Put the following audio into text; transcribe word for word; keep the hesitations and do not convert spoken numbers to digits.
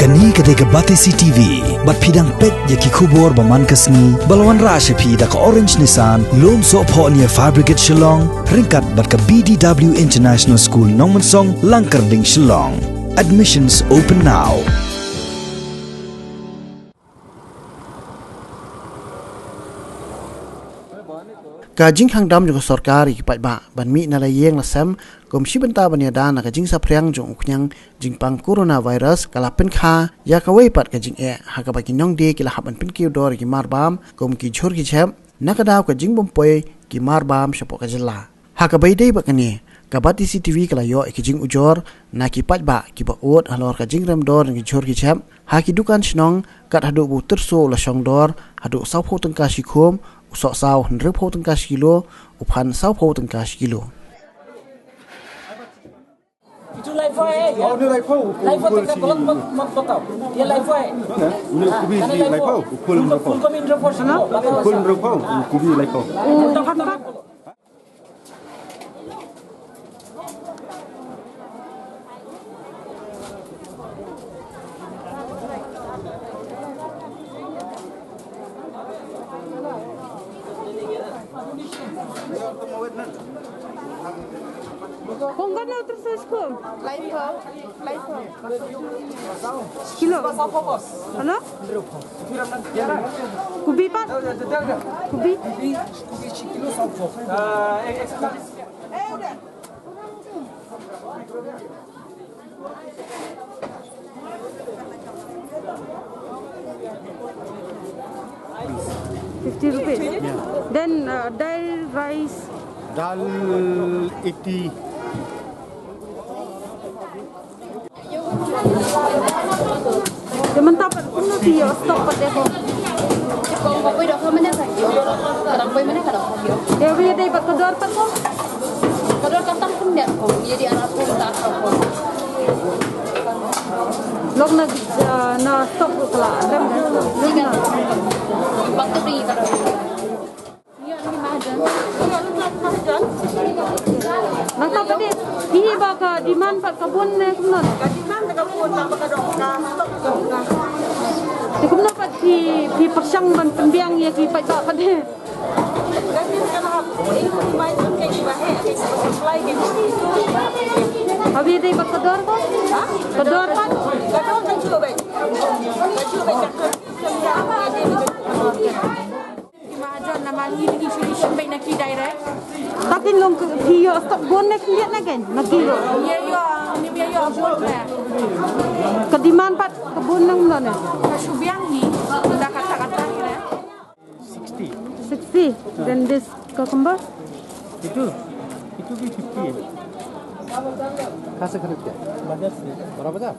Kane ka dei ka Batesi T V, bad phi dang peit ïa ki khubor ba man ka sngi, ba la wanrah sha phi da ka Orange Nissan, Lumsohphoh near Fire Brigade Shillong, ryngkat bad ka B D W International School Nongmensong, Langkyrding, Shillong. Admissions open now. Ka jingkhang dam jong ka sorkar ïa ki paidbah ban mih na la ïing la sem kum shi bynta ban ïada na ka jingsaphriang jong u khñiang jingpang coronavirus ka la pynkha ïa kawei pat ka jingeh, ha kaba ki nongdie ki la hap ban pynkiew dor ïa ki marbam kum ki jhur ki jhep, na ka daw ka jingbym poi ki marbam shapoh ka jylla. Ha kaba ïadei bad kane, ka Batesi T V ka la ïoh ïa ki jingujor na ki paidbah kiba ud halor ka jingrem dor jong ki jhur ki jhep ha ki dukan shnong, kat haduh ba u tyrso u la shong dor haduh sawphew tyngka shi khum, u sohsaw hynriewphew tyngka shi kilo, u phan sawphew tyngka shi kilo. Kong, kano terus kong? Laiphew. Laiphew. Kilo. Ano? Kubi pat? Kubi? Fifty rupees. Yeah. Then uh, dal, rice. Dal eighty. Te mynta pat kumno phi ïoh stock pat de ko? Kong ka poi da ka mane ka ïoh. Ka dang poi mane ka dang poi ïoh. Te wi dei pat ka dor pat ko? Ka dor ka tam pun de ko. Ïa di arah pun ta ko. Lok na, uh, na stock ko kala. Lok na. Pat tu ri ka dor. Nangta pat de, phi hi ba ka demand pat ka bun ne kumno ne? Ka demand ka bun, tang ba ka dok ka stock ka dok ka. Te kumno pat phi, phi pyrshang ban pynbiang ïa ki paidbah pat de? Ka dei ka hap, eh, ki mai jong ki ba heh, ki ba supply ki. Hawi dei ba ka dor ko? Ha? Ka dor pat? Ka dor ka chuh beit. Ka chuh beit ka. Ki mahajon namar ngi ngi shu issue beit na ki direct. Ta kin long ki ïoh stock bun ne khyndiat ne ken na ki. Ïa ïoh, ngi ïa ïoh bun ne. Ka demand pat ka bun nang mano ne? Ka shu biang ngi. Da kata kata ngi ne. Sixty. Sixty. Then this cucumber? Itu. Itu ki fifty. Kasa kena pia. Berapa dah?